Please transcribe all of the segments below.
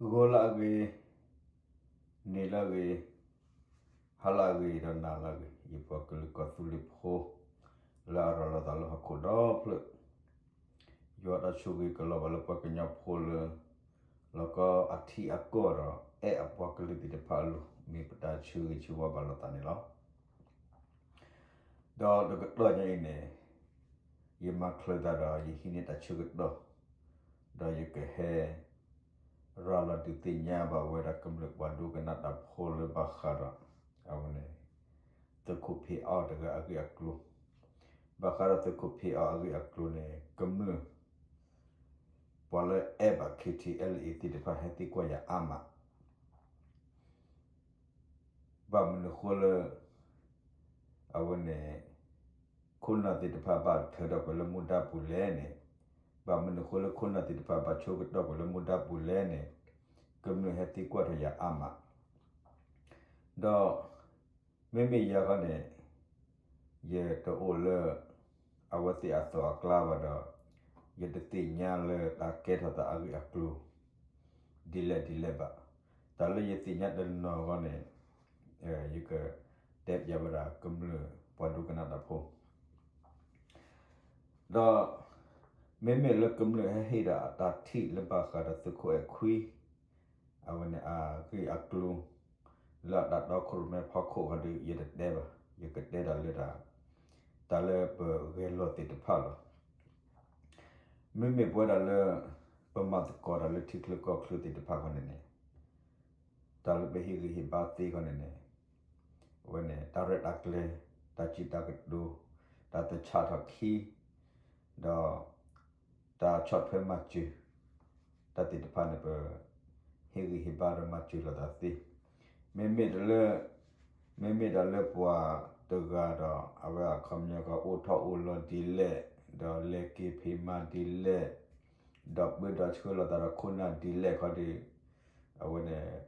ဂီၤလၢအဂ့ၤ, နံၤလၢအဂ့ၤ, ဟါလၢအဂ့ၤ ဒီးနၤလၢအဂ့ၤ, ယပှၤကလုာ်ကီၢ်သူလ့ၤဖိ လၢအရၤလီၤသးလၢဟီၣ်ခိၣ်ဒီဖျၢၣ်, ယွၤတၢ်ဆိၣ်ဂ့ၤကလီၤဘၣ်လၢပှၤကညီဖိလၢ လီၢ်ကီအထံအကီၢ်ဒီး အဲၣ်အပှၤကလုာ်သ့ၣ်တဖၣ်အလိၤ မ့ၢ်ပတၢ်ဆၢဂ့ၤဆၢဝါဘၣ်လိာ်သးန့ၣ်လီၤ. ဒီးတကတီၢ်ညါအံၤန့ၣ် ယမၤချ့သးဒီး ယဟံးန့ၢ်တၢ်ဆၢကတီၢ်, ဒီးယကဟဲ ရၤလီၤဒုးသ့ၣ်ညါဘၣ်ဝဲဒၣ်ကမျၢၢ်ပှၤဒိကနၣ်တၢ်ဖိလၢဘၣ်ဃးဒီး အဝဲန့ၣ် သုးခိၣ်ဖ့းအီၣ်တဂၤအဂ့ၢ်အကျိၤ, ဘၣ်ဃးဒီးသုးခိၣ်ဖ့းအီၣ်အဂ့ၢ်အကျိၤန့ၣ် ကမျၢၢ် ပှၤလၢအဲၣ်ဘၣ် ခ့ထံအဲလ်အ့ သ့ၣ်တဖၣ်ဟဲသံကွၢ်ယၤအါမး ဘၣ်မနုၤဃိလၢ အဝဲန့ၣ် ခိၣ်နၢ်သ့ၣ်တဖၣ်ဘၣ်ထၢထီၣ်ကွံာ်လၢမူဒါပူၤလဲၣ်န့ၣ်, ဘၣ်မနုၤဃိလၢခိၣ်နၢ်သ့ၣ်တဖၣ်ဘၣ်ဆိကတီၢ်ကွံာ်လၢမူဒါပူၤလဲၣ်န့ၣ်, ကမျၢၢ်ဟဲသံကွၢ်ထီၣ်ယၤအါမး ဒီး မ့မ့ၢ်ယၤခီန့ၣ် ယတအိၣ်လၢ အဝဲသ့ၣ်အသိးအကျါဘၣ်ဒီး ယတသ့ၣ်ညါလၢတၢ်ကဲထီၣ်သးအဂ့ၢ်အကျိၤ ဒ်လဲၣ်ဒ်လဲၣ်ဘၣ်. တၢ်လၢယသ့ၣ်ညါတနီၤခီန့ၣ် ယကတဲပၠးဝဲဒၣ်ကမျၢၢ်ပှၤဒိကနၣ်တၢ်ဖိ ဒီး မ့မ့ၢ်လၢကမျၢၢ်ဟဲဟ့ၣ်ဒၣ်အတၢ်ထံၣ်လၢဘၣ်ဃးဒီးသုးခိၣ်အဲၣ်ခွံ အဝဲန့ၣ်အဂ့ၢ်အကျိၤ လၢအတၢ်တီခိၣ်ရိၣ်မဲဖီခိၣ်ခီဒီး ယတတဲဘၣ်, ယကတဲဒၣ်လၢတၢ် တၢ်လၢပဂဲၤလိာ်သ့ၣ်တဖၣ်လီၤ. မ့မ့ၢ်ပဝဲဒၣ်လၢ ပမၤသကိးတၢ်လၢထံချၢကီၢ်ချၢသ့ၣ်တဖၣ်ခီန့ၣ်န့ၣ် တၢ်လၢပဟ့ၣ်ဂံၢ်ဟ့ၣ်ဘါသ့ခီန့ၣ်န့ၣ် အဝဲန့ၣ် တၢ်ရဲၣ်တၢ်ကျဲၤ, တၢ်စံးတၢ်ကတိၤ, တၢ်သဆၣ်ထီၣ်ခံ, ဒီး တၢ်ဆီၣ်ထွဲမၤစၢၤ တၢ်သ့ၣ်တဖၣ်န့ၣ် ပဟ့ၣ်ဂံၢ်ဟ့ၣ်ဘါဒီးမၤစၢၤလိာ်သးသ့, မ့မ့ၢ်တၢ်လၢ မ့မ့ၢ်တၢ်လၢပှၤတဂၤဒီး အဝဲအခီပညီကအိၣ်ထီၣ်အိၣ်လီၤဒ်လဲၣ်, ဒီးလဲၤက့ၤဖံးမၤဒ်လဲၣ်, ဒီးပၢဒီးဆှၢလိာ်သးဒီးခိၣ်နၢ်ဒ်လဲၣ်ခီဒီး အဝဲန့ၣ်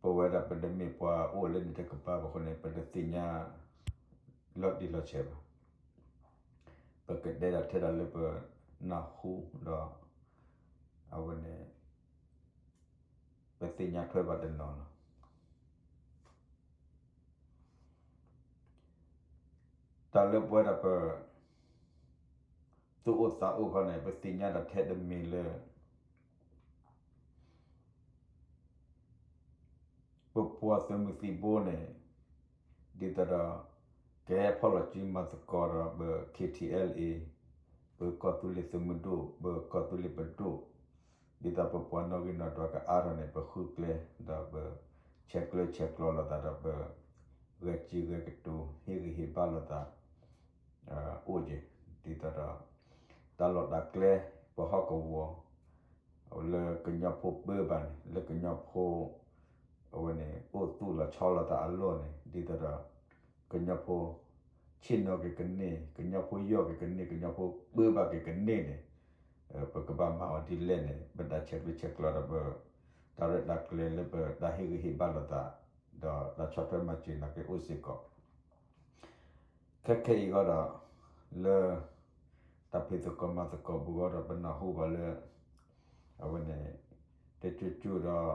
ပဝဲဒၣ်ပတမ့ၢ်ပှၤအိၣ်လၢန့ၣ်တကပၤဘၣ်အဃိန့ၣ် ပတသ့ၣ်ညါ လီၤတံၢ်လီၤဆဲးဘၣ်. ပကတဲဒၣ်ထဲဒၣ်လၢပနၢ်ဟူဒီး အဝဲန့ၣ် ပသ့ၣ်ညါထွဲဘၣ်တနီၤလီၤ. တၢ်လၢပဝဲဒၣ်ပ သူၣ်အိၣ်သးအိၣ်ခီန့ၣ် ပသ့ၣ်ညါတၢ်ထဲတမံၤလၢ ပပှၤသုးမုၢ်သံၣ်ဘိန့ၣ် ဒ်သိးဒီး ကဟဲဖီၣ်လီၤစုမၤသကိးဒီးပ ခ့ထံအဲလ်အ့ ပကီၢ်သူလ့ၤသုးမုၢ်ဒိၣ် ပကီၢ်သူလ့ၤပဒိၣ် ဒ်သိးပပှၤနီၣ်ဂံၢ်နီၣ်ဒွးကအါထီၣ်န့ၣ် ပဃုကျဲ ဒီးပဆဲးကျၢဆဲးကျိးလိာ်သးဒီးပ ဂဲၤစံးဂဲၤကတိၤ ဟ့ၣ်ဂံၢ်ဟ့ၣ်ဘါလိာ်သး အိၣ်က့ၤ ဒ်သိးဒီး တၢ်လီၢ်တၢ်ကျဲ ပဟီၣ်ကဝီၤ လၢကညီဖိပၢဘၣ်န့ၣ် လၢကညီဖိ အဝဲန့ၣ် အိၣ်သူၣ်လီၤဆီလိာ်သးအလီၢ်န့ၣ် ဒ်သိးဒီး ကညီဖိ ဆ့ၣ်နီၤက့ၤကန့ၢ် ကညီဖိယီၢ်က့ၤကန့ၢ် ကညီဖိပၢဘၣ်က့ၤကန့ၢ်န့ၣ် ပကဘၣ်မၤအီၤဒ်လဲၣ်န့ၣ် ပတၢ်ဆဲးကျၢဆဲးကျိးဒီးပ တၢ်ရဲၣ်တၢ်ကျဲၤလၢပတၢ်ဟ့ၣ်ဂံၢ်ဟ့ၣ်ဘါလိာ်သး ဒီးတၢ်ဆီၣ်ထွဲမၤစၢၤနာ်က့အိၣ်စ့ၢ်ကီး ခဲခဲအံၤဃီဒီး လၢ တၢ်ဖံးသကိးမၤသကိးပူၤဃီဒီး ပနၢ်ဟူဘၣ်လၢ အဝဲန့ၣ် တကၠူၣ်ကၠူၣ်ဒီး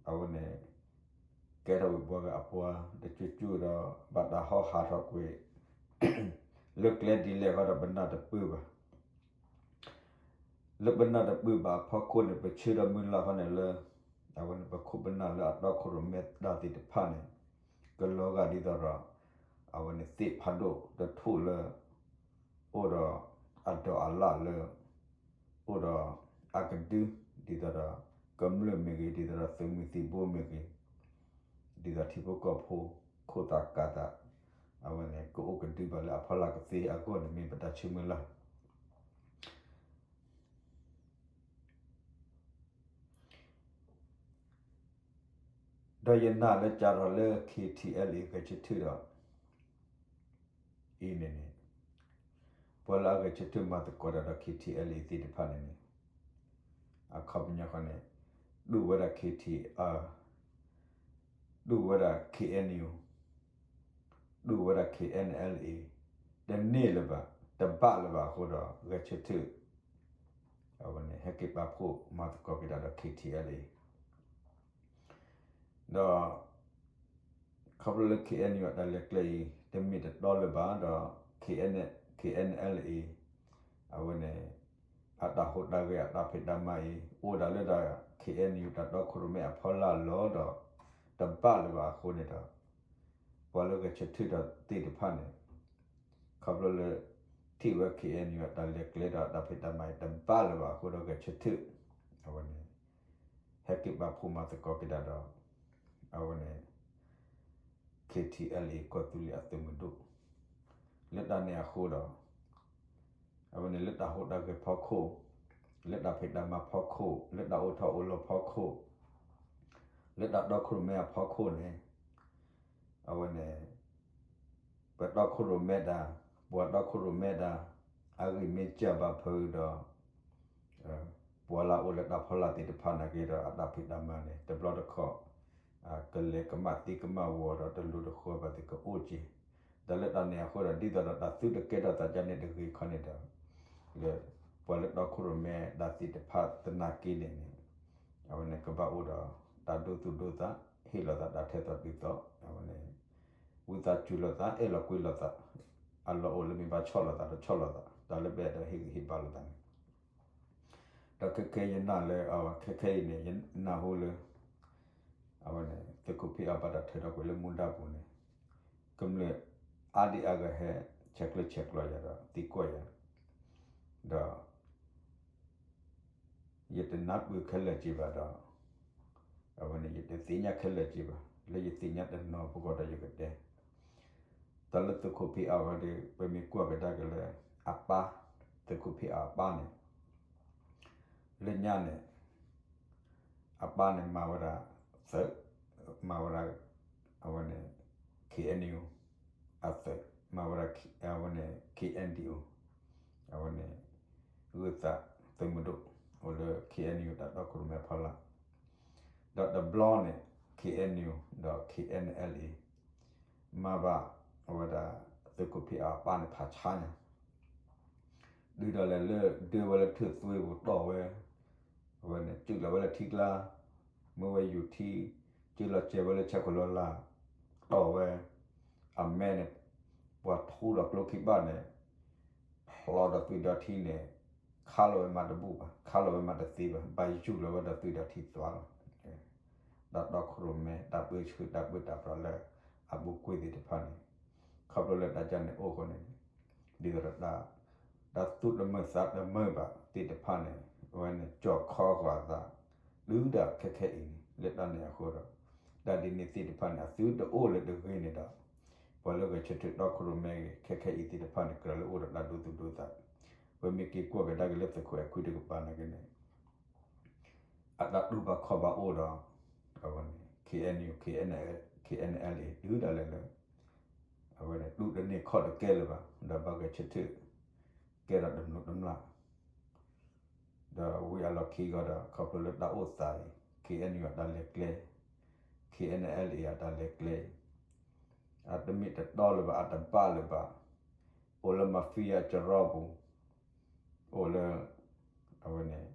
အဝဲန့ၣ် ကဲထီၣ်ဝံၤပှၤဂၤအပှၤ တကၠူၣ်ကၠူၣ်ဒီး ဘၣ်တၢ်ဟီဟးထီၣ်ကွံာ် လၢကျဲဒ်လဲၣ်ဃီဒီး ပနၢ်တပၢၢ်ဘၣ် လၢပနၢ်တပၢၢ်ဘၣ်အဖီခိၣ်န့ၣ် ပဆၢဒီးမုၢ်လၢ်ဃီန့ၣ်လၢ အဝဲန့ၣ် ပခိၣ်ပနၢ်လၢအတီခိၣ်ရိၣ်မဲတၢ်သ့ၣ်တဖၣ်န့ၣ် ကလီၤဂာ်ဒ်သိးဒီး အဝဲန့ၣ်သ့ၣ်ဖးဒိၣ်တထူၣ်လၢ အိၣ်ဒီးအဒိးအလၣ်လၢ အိၣ်ဒီးအကဒု ဒ်သိးဒီး ကမျၢၢ်မ့ၢ်ဂ့ၤ ဒ်သိးဒီးသုးမုၢ်သံၣ်ဘိမ့ၢ်ဂ့ၤ ဒ်သိးထံဖိကီၢ်ဖိ ခိၣ်သးကးသး အဝဲန့ၣ် ကအိၣ်ကဒုဘၣ်လၢအဖီလာ်ကသ့အဂီၢ်န့ၣ် မ့ၢ်ပတၢ်ဆၢမုၢ်လၢ် ဒီးယနာ်လၢကၢ်ထီၣ်လၢ ခ့ထံအဲလ်အ့ ဂဲၤဆၢထၢၣ်ဒီး အံၤန့ၣ်န့ၣ် ပှၤလၢအဂဲၤဆၢထၢၣ်မၤသကိးတၢ်ဒီး ခ့ထံအဲလ်အ့ သ့ၣ်တဖၣ်န့ၣ်န့ၣ် အခီပညီဃီန့ၣ် ဒူၣ်ဝဲဒၣ် ခ့ထံ ဒူၣ်ဝဲဒၣ် ခ့အဲၣ်ယူၣ် ဒူၣ်ဝဲဒၣ် ခ့အဲၣ်အလ်အ့ တန့ၢ်လၢၤဘၣ် တဘၣ်လၢၤဘၣ်အဃိဒီး ဂဲၤဆၢထၢၣ် အဝဲန့ၣ် ဟဲက့ၤပာ်ဖှိၣ်မၤသကိးက့ၤတၢ်ဒီး ခ့ထံအဲလ်အ့ ဒီး ခီဖျိလၢ K N U အတၢ်လဲၤကျဲအံၤ တမ့ၢ်တတီလၢၤဘၣ်ဒီး K N K N L A အဝဲန့ၣ် အတၢ်ဟူးတၢ်ဂဲၤအတၢ်ဖံးတၢ်မၤအံၤ အိၣ်ဒၣ်လၢဒၣ် K N U တၢ်တီခိၣ်ရိၣ်မဲအဖီလာ်လီၤဒီး တဘၣ်လၢၤဘၣ်အဃိန့ၣ်ဒီး ပှၤလၢဂဲၤဆၢထၢၣ်ဒီးသ့ၣ်တဖၣ်န့ၣ် ခီဖျိလၢ ထံၣ်ဝဲ K N U အတၢ်လဲၤကျဲဒီးအတၢ်ဖံးတၢ်မၤအံၤ တဘၣ်လၢၤဘၣ်အဃိဒီးဂဲၤဆၢထၢၣ် အဝဲန့ၣ် ဟဲက့ၤပာ်ဖှိၣ်မၤသကိးက့ၤတၢ်ဒီး အဝဲန့ၣ် K T L A ကီၢ်သူလ့ၤအသုးမုၢ်ဒိၣ် လၢတၢ်န့ၣ်အဃိဒီး အဝဲန့ၣ်လၢတၢ်ဟူးတၢ်ဂဲၤဖီခိၣ်, လၢတၢ်ဖံးတၢ်မၤဖီခိၣ်, လၢတၢ်အိၣ်ထီၣ်အိၣ်လီၤဖီခိၣ်, လၢတၢ်တီခိၣ်ရိၣ်မဲအဖီခိၣ်န့ၣ် အဝဲန့ၣ် ပတီခိၣ်ရိၣ်မဲတၢ်, ပှၤတီခိၣ်ရိၣ်မဲတၢ် အဂံၢ်မ့ၢ်စၢ်ဘၣ်ဖုးဒီး ပှၤလၢအအိၣ်လၢတၢ်ဖီလာ်သ့ၣ်တဖၣ်နာ်က့ဒီး အတၢ်ဖံးတၢ်မၤန့ၣ် တဘျီတခီၣ် ကလဲၤကမၣ်သံကမၣ်ဝီၤဒီးတလိၤတဃီဘၣ်သ့ၣ်ကအိၣ်က့ၤ, ဒီးလၢတၢ်န့ၣ်အဃိဒီး ဒ်သိးဒီးတၢ်သုတကဲထီၣ်သးဒ်န့ၣ်တဂ့ၤခီန့ၣ်ဒီး လၢ ပှၤလၢတီခိၣ်ရိၣ်မဲတၢ်သ့ၣ်တဖၣ်သနာ်က့န့ၣ်န့ၣ် အဝဲန့ၣ်ကဘၣ်အိၣ်ဒီး တၢ်ဒိသူၣ်ဒိသး, ဟ့ၣ်လီၤသးတၢ်ထဲသိးတုၤသိး, အဝဲန့ၣ် ဝံသးစူၤလိာ်သး, အဲၣ်လိာ်ကွံလိာ်သး, အလီၢ်အိၣ်လၢမ့ၢ်ဘၣ်ဆီၣ်လိာ်သးဒီးဆီၣ်လိာ်သး, တၢ်လၢပအဲၣ်ဒိးဟ့ၣ်ဂံၢ်ဟ့ၣ်ဘါလိာ်သးန့ၣ်, ဒီးခဲခဲအံၤယနာ်လၢ အဝဲခဲခဲအံၤန့ၣ် ယနၢ်ဟူလၢ အဝဲန့ၣ် သုးခိၣ်ဖံးအီၣ်ဘၣ်တၢ်ထုးထီၣ်ကွံာ်လၢမူဒါပူၤန့ၣ် ကမျၢၢ်အါဒံအါဂၤဟဲ ဆဲးကျၢဆဲးကျိးယၤဒီးသံကွၢ်ယၤ, ဒီး ယတနၢ်ပၢၢ်ခဲလၢာ်က့ၤဘၣ်ဒီး အဝဲန့ၣ် ယတသ့ၣ်ညါခဲလၢာ်က့ၤဘၣ်, လၢယသ့ၣ်ညါတနီၤဖိဃီဒီးယကတဲ, တၢ်လၢသုးခိၣ်ဖံးအီၣ်ဝဲဒီး ပမ့ၢ်ကွၢ်ကဒါက့ၤလၢ အပၢ်, သုးခိၣ်ဖံးအီၣ်အပၢ်န့ၣ် လၢညါန့ၣ် အပၢ်န့ၣ်မၤဝဲဒၣ်သုး, မၤဝဲဒၣ် အဝဲန့ၣ် K N U အသုး, မၤဝဲဒၣ် အဝဲန့ၣ် K N D O အဝဲန့ၣ် ဂုာ်သးသုးမုၢ်ဒိၣ် အိၣ်လၢ K N U တၢ်တီခိၣ်ရိၣ်မဲဖီလာ်, ဒီးတဘျီန့ၣ် K N U ဒီး K N L A မၤဘၣ် အဝဲဒၣ် သုးခိၣ်ဖံးအီၣ်အပၢ်န့ၣ်ဖးဆါညါ ဒုးဒီးလဲၤလၢဒၢဝဲလၢထၢၣ်သွ့ပူၤတီၢ်ဝဲ, အဝဲန့ၣ် စုၣ်လီၤဝဲလၢထံကျါ, မ့ၢ်ဝဲယူၤထံ, စုၣ်လီၤစဲးဝဲလၢဆဲးခိၣ်လီၤလၢ်, တီၢ်ဝဲ, အမဲန့ၣ်, ပှၤထူဒီးကျိခံဘၣ်န့ၣ်, ဖျီဒီးသွံၣ်ဒီးထံန့ၣ်, ခးလီၤဝဲမးတဘူၣ်ဘၣ်, ခးလီၤဝဲမးတသ့ဘၣ်, ဘၣ်ယူၢ်လီၤဝဲဒီးသွံၣ်ဒီးထံသွါလီၤ. တၢ်တီခိၣ်ရိၣ်မဲ တၢ်ပၢဆှၢ တၢ်ပၢတၢ်ပြးလၢ အပူၤကွံာ်သ့ၣ်တဖၣ်န့ၣ်, ခီဖျိလၢတၢ်ကန့ၣ်အိၣ်ဃိန့ၣ်, ဒ်သိးဒီး တၢ်သူၣ်တမုာ်သးတမုာ်ဘၣ်သ့ၣ်တဖၣ်န့ၣ်, အဝဲန့ၣ် ကၠီၣ်ခီဃီၤအသး, တုၤဒၣ်ခဲခဲအံၤန့ၣ် လၢတၢ်န့ၣ်အဃိဒီး, တၢ်ဒ်န့ၣ်သ့ၣ်တဖၣ်န့ၣ် အသုတအိၣ်လၢတဂ့ၤန့ၣ်ဒီး, ပှၤလၢဂဲၤဆၢထၢၣ်တီခိၣ်ရိၣ်မဲဂ့ၤ ခဲခဲအံၤသ့ၣ်တဖၣ်န့ၣ် ကြၢးလၢအိၣ်ဒီးတၢ်ဒိသူၣ်ဒိသး, ပမ့ၢ်က့ၤကွၢ်ကဒါက့ၤလၢသုးခိၣ်အဲၣ်ခွံတကပၤနာ်က့န့ၣ် အတၢ်တူၢ်ဘၣ်ခီၣ်ဘၣ်အိၣ်ဒီး, အဝဲန့ၣ် K N U, K N L, K N L A တုၤဒၣ်လဲာ်လၢ အဝဲန့ၣ် တူၢ်တန့ၢ်ခီၣ်တကဲလၢၤဘၣ်, ဒီးဘၣ်ဂဲၤဆၢထၢၣ် ကဲထီၣ်တမျိးတမျာ်, ဒီးဝံၤအလီၢ်ခံဃီဒီး ခီဖျိလၢတၢ်အိၣ်သးအံၤ K N U အတၢ်လဲၤကျဲ, K N L A အတၢ်လဲၤကျဲ, အတမ့ၢ်တတီလၢၤဘၣ် အတဘၣ်လၢၤဘၣ်, အိၣ်လၢ mafia ကရီပူၤ, အိၣ်လၢ အဝဲန့ၣ်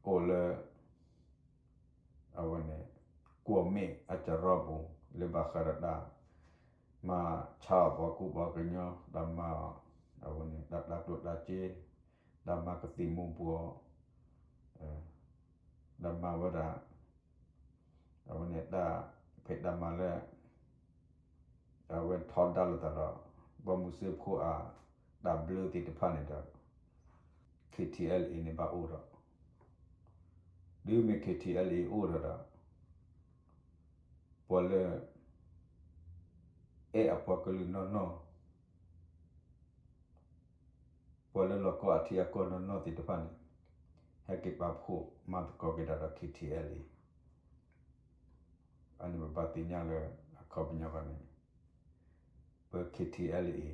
အိၣ်လၢ အဝဲန့ၣ် ကွီၢ်မ့ၣ်အကရီပူၤ လၢဘၣ်ဃးဒီးတၢ် မၤဆါအီၣ်ပှၤကူပှၤကညီ တၢ်မၤ အဝဲန့ၣ် တၢ်တၤကျိၣ်တၤစ့, တၢ်မၤကသံၣ်မူၤဘှီး, တၢ်မၤဝဲဒၣ် အဝဲန့ၣ် တၢ်ဖံးတၢ်မၤလၢ အဝဲထီဒါလိာ်သးဒီး ဘီမုၢ်စၢဖှိၣ်အတၢ်ဘျၢသ့ၣ်တဖၣ်န့ၣ်ဒီး K T L A န့ၣ်ဘၣ်အိၣ်ဒီး တုၤမ့ၢ် K T L A အိၣ်ဒီးဒီး ပှၤလၢ အဲၣ်အပှၤကလုာ်နီၢ်နီၢ် ပှၤလၢလီၢ်ကီအထံအကီၢ်နီၢ်နီၢ်သ့ၣ်တဖၣ်န့ၣ် ဟဲက့ၤပာ်ဖှိၣ်မၤသကိးက့ၤတၢ်ဒီး K T L A အန့ၣ်ပဘၣ်သ့ၣ်ညါလၢအခီပညီဃီန့ၣ် ပ K T L A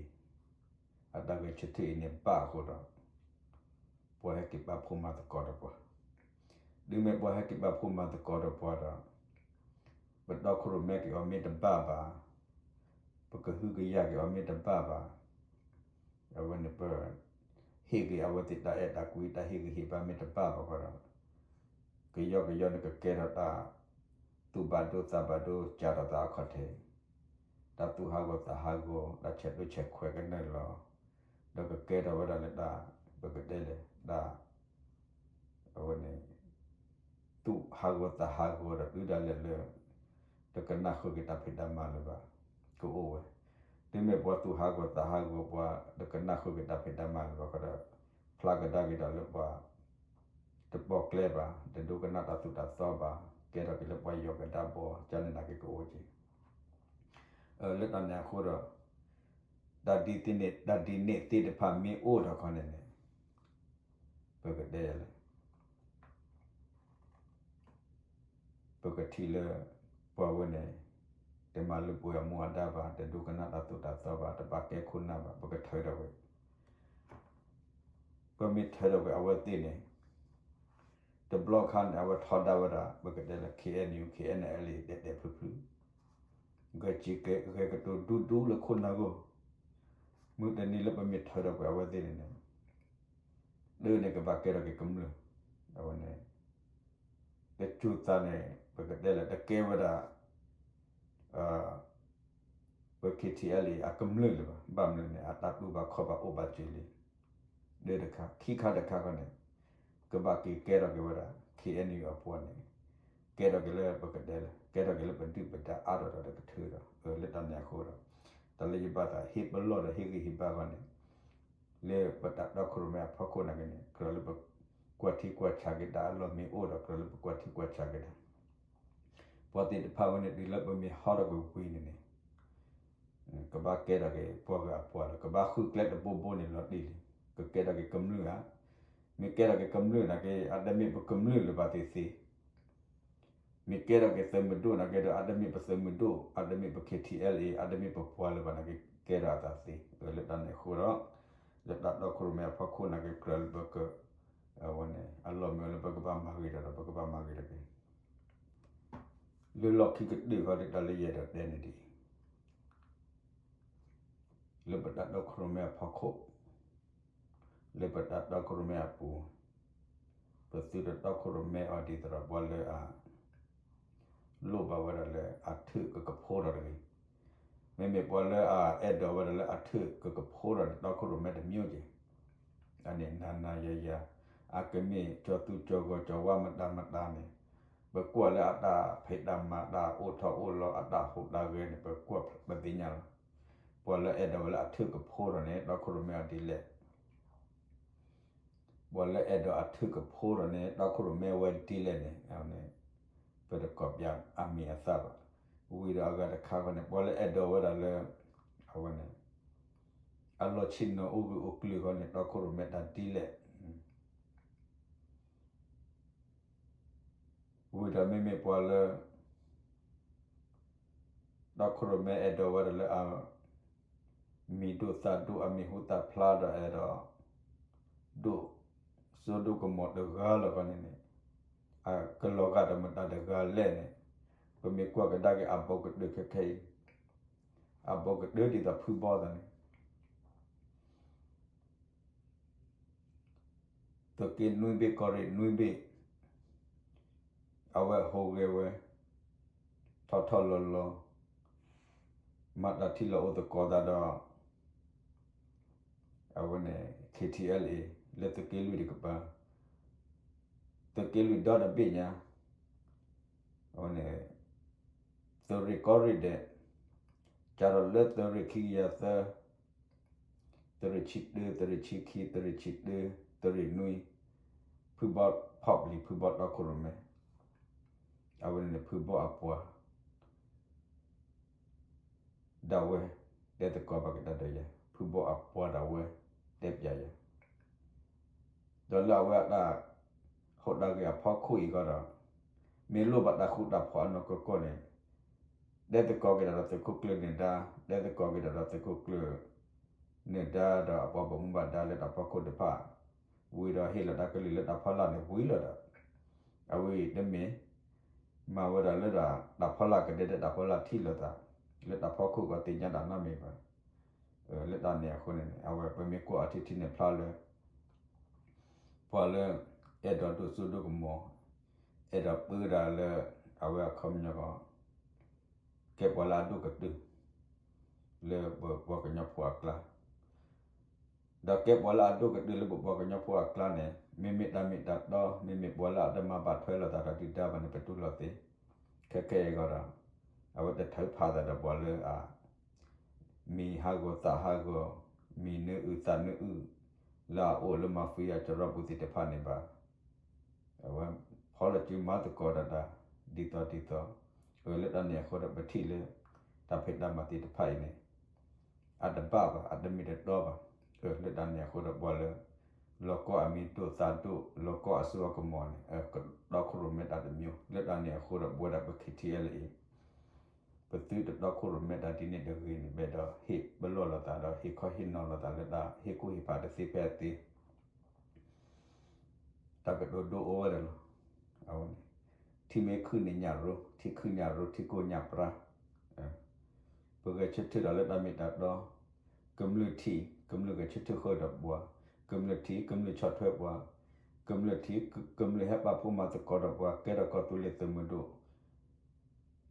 အတၢ်ဂဲၤဆၢထၢၣ်အံၤန့ၣ်ဘၣ်အဃိဒီး ပှၤဟဲက့ၤပာ်ဖှိၣ်မၤသကိးဒီးပှၤ, တုၤမ့ၢ်ပှၤဟဲက့ၤပာ်ဖှိၣ်မၤသကိးဒီးပှၤဒီး ပတီခိၣ်ရိၣ်မဲက့ၤအီၤမ့ၢ်တဘၣ်ဘၣ်, ပကဟုကယာ်က့ၤအီၤမ့ၢ်တဘၣ်ဘၣ်, အဝဲန့ၣ်ပ ဟ့ၣ်က့ၤအဝဲသ့ၣ်တၢ်အဲၣ်တၢ်ကွံတၢ်ဟ့ၣ်ဂံၢ်ဟ့ၣ်ဘါမ့ၢ်တဘၣ်ဘၣ်ဃီဒီး ကယီကယီန့ၣ် ကကဲထီၣ်တၢ်သူၣ်ဘၣ်ဒိသးဘၣ်ဒိ ကးထီၣ်သးအခီၣ်ထံး, တၢ်သူၣ်ဟးဂီၤသးဟးဂီၤ, တၢ်ဆဲးဒိၣ်ဆဲးခွဲးကနၢၢ်လီၤ, ဒီးကကဲထီၣ်ဝဲဒၣ်လၢတၢ် ပကတဲလဲၣ် တၢ် အဝဲန့ၣ် သူၣ်ဟးဂီၤသးဟးဂီၤဒီး တုၤဒၣ်လဲာ်လၢ တကနၣ်ဃုာ်က့ၤတၢ်ဖံးတၢ်မၤလၢၤဘၣ် ကအိၣ်ဝဲ, တုၤမ့ၢ်ပှၤသူၣ်ဟးဂီၤသးဟးဂီၤ ပှၤတကနၣ်ဃုာ်က့ၤတၢ်ဖံးတၢ်မၤလၢၤဘၣ်ဃီဒီး ဖျါကဒါက့ၤဒီးလၢပှၤ တပိာ်ကျဲဘၣ်, တဒိကနၣ်တၢ်သိၣ်တၢ်သီဘၣ်, ကဲထီၣ်က့ၤလၢပှၤယီၤကဒါဘီ ကန့ၣ်နာ်က့ကအိၣ်က့ၤ, လၢတၢ်န့ၣ်အဃိဒီး တၢ်ဒ်န့ၣ် တၢ်ဒ်န့ၣ်သ့ၣ်တဖၣ်မ့ၢ်အိၣ်ထီၣ်ခီန့ၣ်န့ၣ် ပကတဲလဲၣ် ပကထံၣ်လၢ ပှၤဝဲန့ၣ် တမၤလၢပှဲၤအမူအဒါဘၣ်, တဒိကနၣ်တၢ်သိၣ်တၢ်သီဘၣ်, တဘၣ်ကဲခိၣ်နၢ်ဘၣ်, ပကထၢထီၣ်ဝဲ, ပမ့ၢ်ထၢထီၣ်ဝဲအဝဲသ့ၣ်န့ၣ် တဘျီခါန့ၣ် အဝဲထီဒါဝဲဒၣ် ပကတဲလၢ KNU KNLA တဲာ်တဲာ်ဖျုးဖျုး, ဂဲၤကတိၤဒူဒူလၢခိၣ်နၢ်ဂီၢ်, မုၢ်တနံၤလၢပမ့ၢ်ထၢထီၣ်ဝဲအဝဲသ့ၣ်န့ၣ်န့ၣ် ဒ်န့ၣ်ကဘၣ်ကဲထီၣ်က့ၤကမျၢၢ်, အဝဲန့ၣ် တစိၤသးန့ၣ် ပကတဲလၢ တကဲဝဲဒၣ် ပ KTLA အကမျၢၢ်လၢၤဘၣ်, ဘၣ်မနုၤန့ၣ် အတၢ်တူၢ်ဘၣ်ခီၣ်ဘၣ်အိၣ်ဘၣ်စၢၤလံ, ဒၢတခါ, ခံခါတခါခီန့ၣ် ကဘၣ်က့ၤကဲထီၣ်က့ၤဝဲဒၣ် KNU အပှၤန့ၣ် ကဲထီၣ်က့ၤလၢပကတဲလၢ ကဲထီၣ်က့ၤလၢပဒုၣ်ပဒါအါထီၣ်ဒီးတကထၢဒီး လၢတၢ်န့ၣ်အဃိဒီး တၢ်လၢယဘၣ်သးဟ့ၣ်ပလီၢ်ဒီးဟ့ၣ်ဂံၢ်ဟ့ၣ်ဘါခီန့ၣ် လၢပတၢ်တီခိၣ်ရိၣ်မဲအဖီခိၣ်နာ်က့န့ၣ် ကြၢးလၢပကွၢ်ထံကွၢ်ဆးက့ၤတၢ်အလီၢ်မ့ၢ်အိၣ်ဒီး ကြၢးလၢပကွၢ်ထံကွၢ်ဆးက့ၤတၢ် ပှၤသ့ၣ်တဖၣ်ဝဲန့ၣ် တုၤလၢပမ့ၢ်ဟီထီၣ်ကွံာ်ဝံၤန့ၣ်န့ၣ် ကဘၣ်ကဲထီၣ်က့ၤပှၤဂၤအပှၤလီၤ. ကဘၣ်ဃုကျဲတဘိဘိန့ၣ်လီၤတံၢ်လံ. ကကဲထီၣ်က့ၤကမျၢၢ်ဧါ. မ့ၢ်ကဲထီၣ်က့ၤကမျၢၢ်နာ်က့ အတမ့ၢ်ပကမျၢၢ်လၢၤဘၣ်သ့ၣ်သ့ၣ် မ့ၢ်ကဲထီၣ်က့ၤသုးမုၢ်ဒိၣ်နာ်က့ဒီး အတမ့ၢ်ပသုးမုၢ်ဒိၣ်, အတမ့ၢ်ပ KTLA, အတမ့ၢ်ပပှၤလၢၤဘၣ်နာ်က့ ကဲထီၣ်အသးသ့. လၢတၢ်န့ၣ်အဃိဒီး လၢတၢ်တီခိၣ်ရိၣ်မဲအဖီခိၣ်နာ်က့ ကြၢးလၢပက အဝဲန့ၣ် အလီၢ်မ့ၢ်လၢပကဘၣ်မၤဂ့ၤတၢ်ဒီး ပကဘၣ်မၤဂ့ၤတၢ်က့ၤ လၢလီၢ်ခံကတၢၢ်ဃီဒ်တၢ်လၢယအဲၣ်ဒိးတဲန့ၣ်ဒ်အံၤ လၢပတၢ်တီခိၣ်ရိၣ်မဲအဖီခိၣ်, လၢပတၢ်တီခိၣ်ရိၣ်မဲအပူၤ, ပသုတတီခိၣ်ရိၣ်မဲအီၤဒ်သိးဒီးပှၤလၢအ လိၣ်ဘၣ်ဝဲဒၣ်လၢအထုးကကဖိထီၣ်တဂ့ၤ. မ့မ့ၢ်ပှၤလၢအအဲၣ်ဒိးဝဲဒၣ်လၢအထုးကကဖိထီၣ်န့ၣ် တီခိၣ်ရိၣ်မဲတမံၤက့ၤ အန့ၣ်နၤနၤယၤယၤ, အကမ့ၢ်ကၠီၤသူကၠီၤဂီၤကၠီၤဝါမတၤမတၤန့ၣ်, ပကွၢ်လၢအတၢ်ဖံးတၢ်မၤ တၢ်အိၣ်ထီၣ်အိၣ်လီၤ အတၢ်ဟူးတၢ်ဂဲၤန့ၣ် ပကွၢ်ပသ့ၣ်ညါလီၤ. ပှၤလၢအဲၣ်ဒိးဝဲလၢအထုးကဖိထီၣ်န့ၣ် တီခိၣ်ရိၣ်မဲအီၤဒ်လဲၣ် ပှၤလၢအဲၣ်ဒိးအထုးကဖိထီၣ်န့ၣ် တီခိၣ်ရိၣ်မဲဝဲဒ်လဲၣ်န့ၣ် ပတကိးပၠးအမံၤအသၣ်ဘၣ်. ဝံၤဒီးအဂၤတခါဃီန့ၣ် ပှၤလၢအဲၣ်ဒိးဝဲဒၣ်လၢ အဝဲန့ၣ် အလီၢ်ဆ့ၣ်နီၤအိၣ်ဂ့ၤအိၣ်ကျၢၤဃီန့ၣ် တီခိၣ်ရိၣ်မဲတၢ်ဒ်လဲၣ် ဝံၤဒီးမ့မ့ၢ်ပှၤလၢ တီခိၣ်ရိၣ်မဲအဲၣ်ဒိးဝဲဒၣ်လၢအ မံၤဒိၣ်သၣ်ဒိၣ် အမံၤဟူသၣ်ဖျါဒီးအဲၣ်ဒိး ဒိၣ်စိဒိၣ်ကမီၤတဂၤလီၤဃီန့ၣ်န့ၣ် အကလီၤဂာ်ဒီးမတၤတဂၤလဲၣ်န့ၣ် ပမ့ၢ်ကွၢ်ကဒါက့ၤအဘီကတၢၢ်ခဲခဲအံၤ အဘီကတၢၢ်ဒ်သိးဖုဘီသးန့ၣ် သုးက့နွံဘ့ၣ်ကီၢ်ရ့ၣ်နွံဘ့ၣ် အဝဲဟူးဂဲၤဝဲ ထီၣ်ထီၣ်လီၤလီၤ မၤတၢ်ထံလီၤအိၣ်သကိးသးဒီး အဝဲန့ၣ် KTLA လၢသုးက့လွံၢ်တကပၤ သုးက့လွံၢ်ဒီတဘ့ၣ်ညါ အဝဲန့ၣ် သုးရ့ၣ်ကီၢ်ရ့ၣ်ဒဲး စးထီၣ်လၢသုးရ့ၣ်ခံကယၤသၢ သုးရ့ၣ်ဆံတၢ သုးရ့ၣ်ဆံခံ သုးရ့ၣ်ဆံတၢ သုးရ့ၣ်နွံ ဖုဘီဖီၣ်ပျံၤ ဖုဘီတီခိၣ်ရိၣ်မဲ အဝဲန့ၣ်န့ၣ် ဖုဘီအပှၤ ဒၣ်ဝဲ တဲသကိးဘၣ်က့ၤတၢ်ဒီးယၤ ဖုဘီအပှၤဒၣ်ဝဲ တဲပၠးယၤ ဒီးလၢအဝဲအတၢ်ဟူးတၢ်ဂဲၤအဖီခိၣ်အံၤဃီဒီး မ့ၢ်လိၣ်ဘၣ်တၢ်ဃူတၢ်ဖိးအနီၢ်ကီၢ်ကီၢ်န့ၣ် တဲသကိးက့ၤတၢ်ဒီးသုးခိၣ်ကျၢၢ်နၢၤဒါ တဲသကိးက့ၤတၢ်ဒီးသုးခိၣ်ကျၢၢ် နၢၤဒါဒီးအပှၤဘၣ်မူဘၣ်ဒါလၢတၢ်ဖီခိၣ်တဖၣ် ဝံၤဒီးဟ့ၣ်လီၤတၢ်ကလုၢ်လၢတၢ်ဖီလာ်န့ၣ်ဝံၤလီၤဒီး အဝဲအံၤတမ့ၢ် မၤဝဲဒၣ်လၢတၢ်ဖီလာ်ကဒဲဒဲးတၢ်ဖီလာ်ထံၣ်လိာ်သး လၢတၢ်ဖီခိၣ်ကီၢ်သ့ၣ်ညါတၢ်နီတမံၤဘၣ်. လၢတၢ်န့ၣ်အဃိန့ၣ် အဝဲပမ့ၢ်ကွၢ်အီၤထံထံန့ၣ်ဖျါလၢ ပှၤလၢ အဲၣ်ဒိးဒိၣ်စိဒိၣ်ကမီၤ, အဲၣ် အဲၣ်ဒိးပၢဒၣ်လၢ အဝဲအခီပညီကီး ကဲပှၤလၢအဒိၣ်ကတၢၢ် လၢပပှၤကညီဖိအကျါ ဒီးကဲပှၤလၢအဒိၣ်ကတၢၢ်လၢပပှၤကညီဖိအကျါန့ၣ် မ့မ့ၢ်တၢ်မ့ၢ်တၢ်တီ မ့မ့ၢ်ပှၤလၢအတမၤဘၣ်ထွဲလိာ်သးဒီးဒုၣ်ဒါဘၣ်န့ၣ် ပတူၢ်လိာ်သ့, ခဲခဲအံၤဂီၢ်ဒီး အဝဲတထုးဖးသးဒီးပှၤလၢအ မံၤဟးဂီၤသးဟးဂီၤ, မံၤနၢအုၣ်သးနၢအုၣ်, လၢအအိၣ်လၢ mafia ကရီပူၤသ့ၣ်တဖၣ်န့ၣ်ဘၣ်. အဝဲဖီလီၤစုမၤသကိးတၢ်တၢ် ဒ်သိးဒ်သိး, အၢ လၢတၢ်န့ၣ်အဃိဒီးပထံၣ်လၢ တၢ်ဖံးတၢ်မၤသ့ၣ်တဖၣ်အံၤန့ၣ် အတဘၣ်ဘၣ် အတမ့ၢ်တတီဘၣ်. အၢ လၢတၢ်န့ၣ်အဃိဒီးပှၤလၢ လီၤကီအမံၤဒိၣ်သးဒိၣ် လီၤကီအစိအကမီၤန့ၣ် ကတီခိၣ်ရိၣ်မဲတၢ်တမျိုး လၢတၢ်န့ၣ်အဃိဒီးပဝဲဒၣ်ပ K T L A ပသုတတီခိၣ်ရိၣ်မဲတၢ်ဒ်န့ၣ်တဂ့ၤန့ၣ် ဘၣ်ဒီးဟ့ၣ်ပလီၢ်လိာ်သးဒီးဟ့ၣ်ခီဟ့ၣ်နီၤလိာ်သးလၢတၢ်ဟ့ၣ်ကူၣ်ဟ့ၣ်ဖးတသ့ဖဲအသ့ တၢ်ကတိၤဒိအိၣ်ဝဲဒၣ်လီၤ. အဝဲန့ၣ် ထံမ့ၢ်ခုၣ်န့ၣ်ညၣ်ရိ ထံခုၣ်ညၣ်ရိ ထံကိၢ်ညၣ်ပြါ ပဂဲၤဆၢထၢၣ်ဒီးလၢတၢ်မ့ၢ်တၢ်တီ, ကမျၢၢ်ထံၣ် ကမျၢၢ်ဂဲၤဆၢထၢၣ်ဃုာ်ဒီးပှၤ, ကမျၢၢ်ထံၣ် ကမျၢၢ်ဆီၣ်ထွဲပှၤ, ကမျၢၢ်ထံၣ် ကမျၢၢ်ဟဲပာ်ဖှိၣ်မၤသကိးဒီးပှၤ ကဲထီၣ်ကီၢ်သူလ့ၤသုးမုၢ်ဒိၣ်,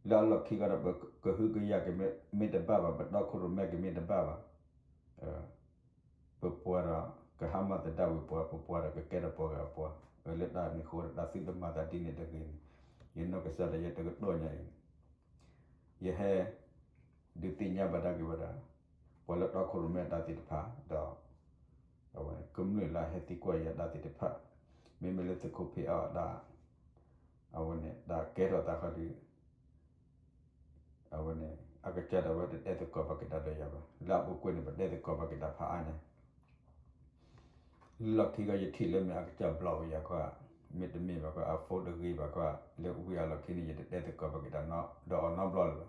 လၢအလီၢ်ခံကဒီး ပကဟုကယာ်ကမ့ၢ်တဘၣ်ဘၣ် ပတီခိၣ်ရိၣ်မဲကမ့ၢ်တဘၣ်ဘၣ် ပပှၤဒီး ကဟါမၢ်သဒၣ်ဝံၤပှၤ ပပှၤဒီးကကဲထီၣ်ပှၤဂၤအပှၤ, လၢတၢ်န့ၣ်အဃိဒီးတၢ်သုတမၤသးဒ်န့ၣ်တဂ့ၤန့ၣ်, ယနီၢ်ကစၢ်ဒၣ်ယဲတကတီၢ်ညါအံၤန့ၣ် ယဟဲ ဒုးသ့ၣ်ညါဘၣ်ဒၣ်က့ၤဝဲဒၣ် ပှၤလၢတီခိၣ်ရိၣ်မဲတၢ်သ့ၣ်တဖၣ်ဒီး အဝဲကမျၢၢ်လၢအဟဲသံကွၢ်ယၤတၢ်သ့ၣ်တဖၣ်, မ့မ့ၢ်လၢသုးခိၣ်ဖံးအီၣ်အတၢ် အဝဲန့ၣ် တၢ်ကဲထီၣ်သးဃီဒီး အဝဲန့ၣ် အကစၢ်ဒၣ်ဝဲတတဲသကိးဘၣ်က့ၤတၢ်ဒီးယၤဘၣ်, လၢအပူၤကွံာ်န့ၣ် ပတဲသကိးဘၣ်က့ၤတၢ်ဖးအါညါ လၢလီၢ်ခံကီးယထံၣ်လၢမ့ၢ်အကစၢ်ဘျီၣ်ဝဲယၤခီ, မ့တမ့ၢ်ဘၣ်ခီ အ phone တဂ့ၤဘၣ်ခီ, လၢဝံၤအလီၢ်ခံန့ၣ် ယတတဲသကိးဘၣ်က့ၤတၢ်ဒီးအီၤနီတဘျီလၢၤဘၣ်.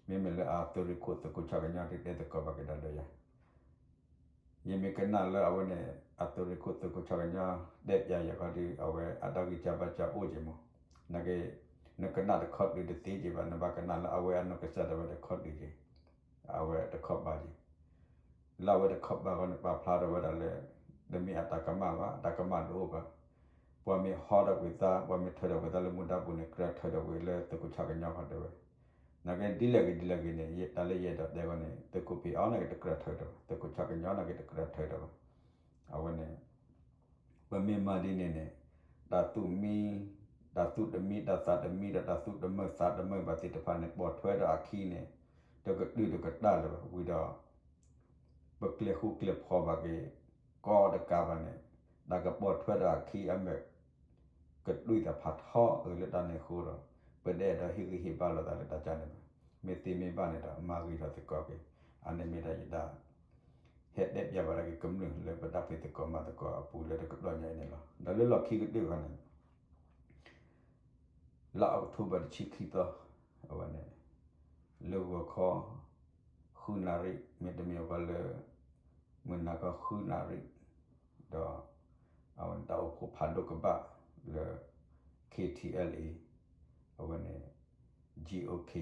မ့မ့ၢ်လၢအသုးရ့ၣ်ခိၣ်သုးခိၣ်ဆၣ်ကညီတတဲသကိးဘၣ်က့ၤတၢ်ဒီးယၤ ယမ့ၢ်ကနၣ်လၢအဝဲန့ၣ် အသုးရ့ၣ်ခိၣ်သုးခိၣ်ဆၣ်ကညီ တဲပၠးယၤခီဒီး အဝဲအတၢ်ဂံၢ်စၢ်ဘါစၢ်အိၣ်က့ၤမး, နက နကနၣ်တခီဒုးတသ့က့ၤဘၣ်, နဘၣ်ကနၣ်လၢအဝဲအနီၢ်ကစၢ်ဒၣ်ဝဲတခီဒုးက့ၤ, အဝဲတခီပၤက့ၤ လၢအဝဲတခီပၤဃီန့ၣ် ပာ်ဖျါထီၣ်ဝဲဒၣ်လၢ တမ့ၢ်အတၢ်ကမၣ်ဘၣ်, အတၢ်ကမၣ်တအိၣ်ဘၣ်. ပှၤမ့ၢ်ဟီထီၣ်ကွံာ်သး ပှၤမ့ၢ်ထၢထီၣ်ကွံာ်သးလၢမူဒါပူၤန့ၣ် ကြၢးထၢထီၣ်ကွံာ်လၢသုးခိၣ်ဆၣ်ကညီခီတဲဝဲ. နာ်က့ဒ်လဲၣ်ဂ့ၤဒ်လဲၣ်ဂ့ၤန့ၣ် ယတၢ်လၢယအဲၣ်ဒိးတဲဃီန့ၣ် သုးခိၣ်ဖံးအီၣ်နာ်က့တကြၢးထၢထီၣ်ဘၣ်, သုးခိၣ်ဆၣ်ကညီနာ်က့တကြၢးထၢထီၣ်ဘၣ်. အဝဲန့ၣ် ပမ့ၢ်မၤဒ်န့ၣ်န့ၣ် တၢ်သူၣ်မံ တၢ်သူၣ်တမံ တၢ်သးတမံ ဒီးတၢ်သူၣ်တမုာ်သးတမုာ်ဘၣ်သ့ၣ်တဖၣ်န့ၣ် ပိာ်ထွဲဒီးအခံန့ၣ် တကတုာ်တကတၢၢ်လၢၤဘၣ်. ဝံၤဒီး ပကျဲၤဃူကျဲၤဖိးဘၣ်က့ၤ ကီတကးဘၣ်န့ၣ် တၢ်ကပိာ်ထွဲဒီးအခံအမဲာ် ကတွံၢ်သးဖးထီအၢလၢတၢ်န့ၣ်အဃိဒီး ပတအဲၣ်ဒိးဟ့ၣ်ဂံၢ်ဟ့ၣ်ဘါလိာ်သးလၢတၢ်ကါန့ၣ်ဘၣ်. မ့ၢ်သ့မ့ၢ်ဘၣ်န့ၣ်ဒီး မၤဂ့ၤထီၣ်သကိးက့ၤ. အန့ၣ်မ့ၢ်ဒၣ်ယတၢ် ဟဲတဲပၠးဘၣ်ဒၣ်က့ၤကမျၢၢ်လၢပတၢ်ဖံးသကိးမၤသကိးအပူၤလၢတကတီၢ်ညါအံၤန့ၣ်လီၤ. ဒီးလၢလီၢ်ခံကတၢၢ်ခီန့ၣ် လါအီးကထိဘၢၣ်တဆံခံသီ အဝဲန့ၣ် လၢဂီၤခီ ဃုနၣ်ရံၣ် မ့တမ့ၢ်ဝဲလၢ မုၢ်နၤခီဃုနၣ်ရံၣ် ဒီး အဝဲန့ၣ်တၢ်အိၣ်ဖှိၣ်ဖးဒိၣ်ကဘၣ်လၢ K T L A အဝဲန့ၣ် G O K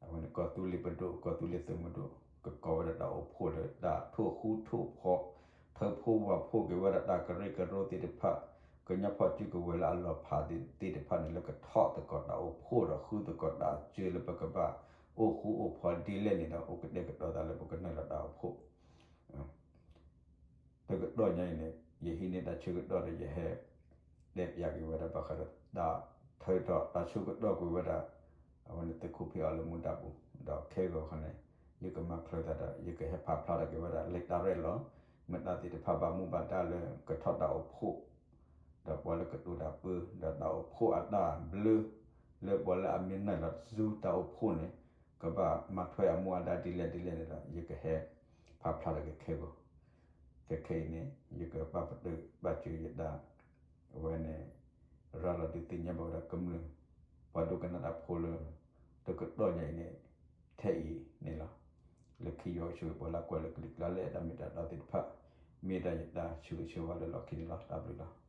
အဝဲန့ၣ် ကီၢ်သူလ့ၤပဒိၣ် ကီၢ်သူလ့ၤသုးမုၢ်ဒိၣ် ကကိးဝဲဒၣ်တၢ်အိၣ်ဖှိၣ်လၢတၢ်ထိၣ်ဃူထိၣ်ဖိး ထုးဖှိဝၤဖှိၣ်က့ၤဝဲဒၣ်တၢ်ကရၢကရိသ့ၣ်တဖၣ် ကညီဖီၣ်စုကဝဲၤလၢအလီၤဖးသ့ၣ်တဖၣ်န့ၣ် လၢကထီၣ်သကိးတၢ်အိၣ်ဖှိၣ်ဒီးဃုသကိးတၢ်အစၢလၢပကဘၣ် အိၣ်ဃူအိၣ်ဖိးဒ်လဲၣ်န့ၣ်ဒီး အိၣ်ကတဲာ်ကတီၤသးလၢပကနုာ်လီၤတၢ်အိၣ်ဖှိၣ် တကတီၢ်ညါအံၤန့ၣ် ယဟံးန့ၢ်တၢ်ဆၢကတီၢ်ဒီးယဟဲ တဲပၠးက့ၤဝဲဒၣ်ဘၣ်ဃးဒီးတၢ်ထုးထီၣ်တၢ်ဆၢကတီၢ်ကွံာ်ဝဲဒၣ် အဝဲန့ၣ်သုးခိၣ်ဖံးအီၣ်လၢမူဒါပူၤ ဒီးခဲဂီၤခီန့ၣ် ယကမၤချၢးသးဒီး ယကဟဲဖးဖျါထီၣ်က့ၤဝဲဒၣ်လံာ်တၢ်ရဲၣ်လီၤ မတၤသ့ၣ်တဖၣ်ဘၣ်မူဘၣ်ဒါလၢကထီၣ်တၢ်အိၣ်ဖှိၣ် ဒီးပှၤလၢကတိၤတၢ်ပၢ ဒီးတၢ်အိၣ်ဖှိၣ်အတၢ်ဘျၢ လၢပှၤလၢအမ့ၢ်နုာ်လီၤဆူတၢ်အိၣ်ဖှိၣ်န့ၣ် ကဘၣ်မၤထွဲအမူအဒါဒ်လဲၣ်ဒ်လဲၣ်န့ၣ်ဒီး ယကဟဲဖးဖျါထီၣ်က့ၤခဲဂီၤ ခဲခဲအံၤန့ၣ် ယကဘၣ်ပတုာ်ဘၣ်စၢၤယတၢ် အဝဲန့ၣ် ရၤလီၤဒုးသ့ၣ်ညါဘၣ်ဝဲဒၣ်ကမျၢၢ် ပှၤဒိကနၣ်တၢ်ဖိလၢ တကတီၢ်ညါအံၤန့ၣ် ထဲအံၤန့ၣ်လီၤ. လၢခံယွၤကဆိၣ်ဂ့ၤပှၤလၢကွၢ်လၢကလံၤကျါလၢအဲၣ်တၢ်မ့ၢ်တၢ်တီသ့ၣ်တဖၣ် မ့ၢ်ဒၣ်ယတၢ်ဆၢဂ့ၤဆၢဝါလၢလီၢ်ခံန့ၣ်လီၤ. တၢ်ဘျုးလီၤ.